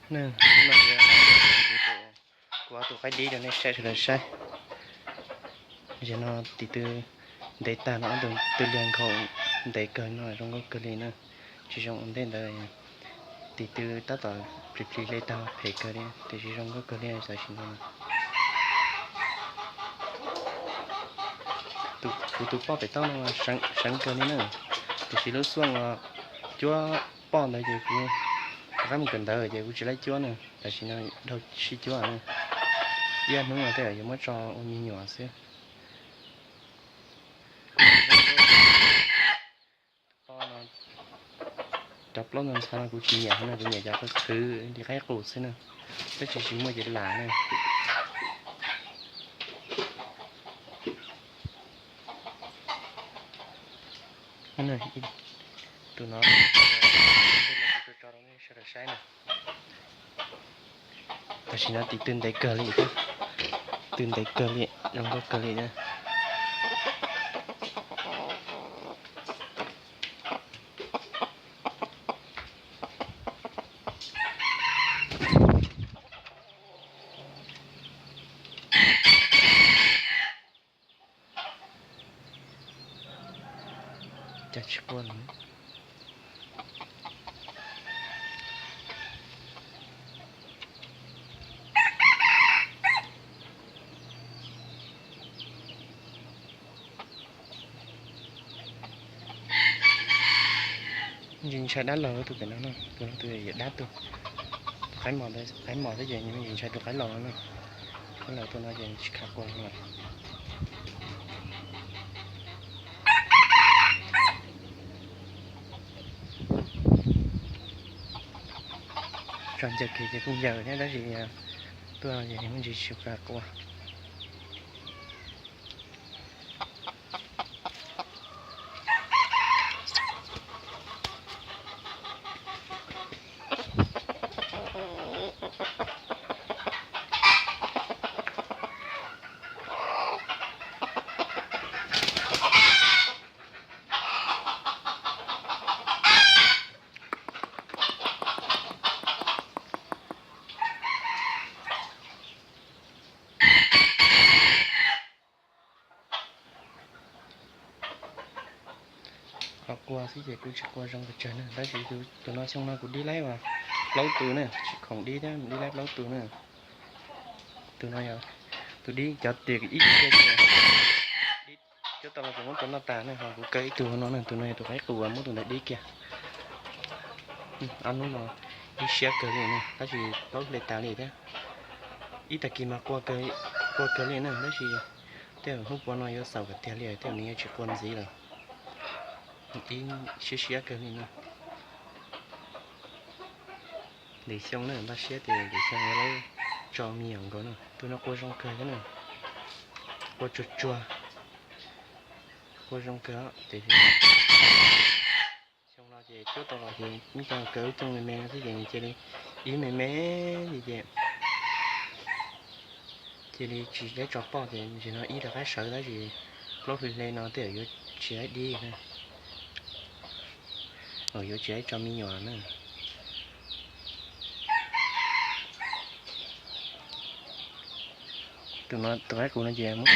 Kuv ob tug qaib dib rau nej saib sawv daws saib. Zaum no tiv tw ntev tag no, ob tug twb liag nkhaus ntev kawg no, zoo nkauj kawg li na. Tsis zoo ua ntej ntawd, tiv tw tab tom plis plis hle tag phem kawg li, tiam sis zoo nkauj kawg li tam sim no. Kuv tus poj pem toj no seev kawg li na, tiam sis lub xuaj cuab poj ntawd ces kuv rov qab mus kawm ntawv ces kuv tsis laib cuab na, tam sim no dhau sib cuab na. Ib ob hnub no tej zaum yuav muab tso ua me nyuam xwb. Cov plaub ntxhov no kuv tsis nyiam no, kuv nyiam cov qhwv li qaib qus xwb na, tab sis tsis muaj ces lam na. Tus no tso rau nej sawv daws saib na. Tam sim no tiv tw ntev kawg li thiab, tw ntev kawg li, zoo nkauj kawg li na. Cas tsis quaj li. Ntsis ntshai dab laug tus pem no na, tus no tus yog dab tug. Tus qaib mos, qaib mos thiab ces ntsis ntshai tus qaib laug no na. Qaib laug tus no ces tsis khav quaj lawm. Tso ncaws kiag ces kuj ncaws thiab tab sis tuaj no ces muaj ntsis tsis khav quaj. Qhov quaj xwb ces kuj tsis quaj zoo pes tsawg na, tab sis tus no xyoo no kuv dib laib uas plaub tus na, tsis khoom dib thiab, dib laib plaub tus na. Tus no yog tus dib cov tiag ib txhia tiag, dib cuab tau los tseem muab tua noj tas na, ho kuv kaw ib tug no na, tus no yog tus qaib qus uas muab tus ntawd dib kiag. Ob hnub no dib siab kawg li na, tab sis plaub hle tas li thiab. Ib tag kis mas quaj kawg li na, tab sis tej zaum hnub puav no yuav xaus kom tiag li, tej zaum nws yuav tsis quaj ntxiv lawm. Ib siab siab kawg li na. Lwm xyoo na, npaj siab tias lwm xyoo yuav tso me nyuam nkaus na. Tus no quaj zoo kawg thiab na, quaj tsuag tsuag, quaj zoo kawg tiam sis xyoo no ces cuab tau los ces ib co kaw ib co me me no xwb ces nws cia li ib me me li ces cia li tsis laib tso poj ces ntsis no ib rov qab sawv tab sis plaub hli hle no tej zaum yuav tsis laib dib na. Yuav tsis laib tso me nyuam na. Tus no tus qaib qus no ces muab